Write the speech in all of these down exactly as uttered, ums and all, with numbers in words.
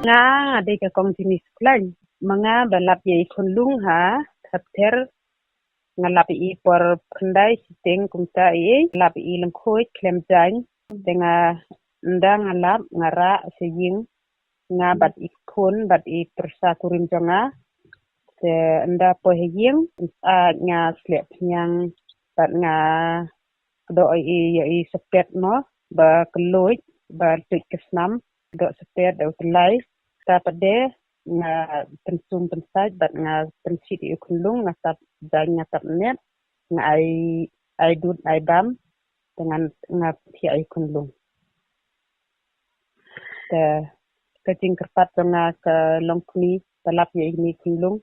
Nga, nga dei ka kong Jini Sukhlain. Ma nga ba lap ïa i khunlung ha, thapther, nga lap ïa i por khyndai shiteng kumta ïa i, lap ïa i lyngkhuid khlem jaiñ. Te nga, ynda nga lap, nga rah sha ïing, nga bad i khun, bad i pyrsa kurim jong nga. Te ynda poi ha ïing, nga sleh phniang, bad nga kdoh ïa i, ïa i sepet mo, ba kylluid, ba tuid ka snam, kdoh sepet da u tyllai, ta pat de, nga pynsum pynsait, bad nga pynshit ïa u khunlung, nga tap jaiñ, nga tap net, nga ai, ai dud, ai bam, te ngan, nga thiah ïa u khunlung. Te, ka jingkyrpad jong nga ka longkmie, ba lap ïa i khunlung.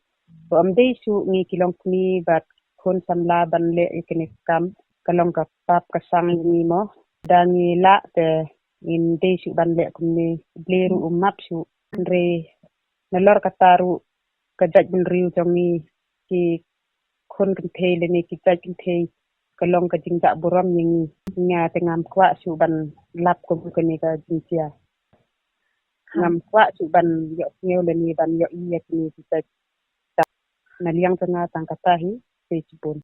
Ba ym dei shuh ngi ki longkmie bad khun samla ban leh ïa kane ka kam, ka long ka pap ka sang ïa ngi mo. Da ngi lah te ngim dei shuh ban leh kumne, Blei ruh u map shuh. Hynrei nalor kata ruh ka jaitbynriew jong ngi, ki khun kynthei lane ki jait kynthei, ka long ka jingjah burom ïa ngi. Nga te ngam kwah shuh ban lap kum kane ka jingjia. Ngam kwah shuh ban ïohsngew lane ban ïohi ïa kine ki jait. Na liang jong nga tang kata hi, te shibun.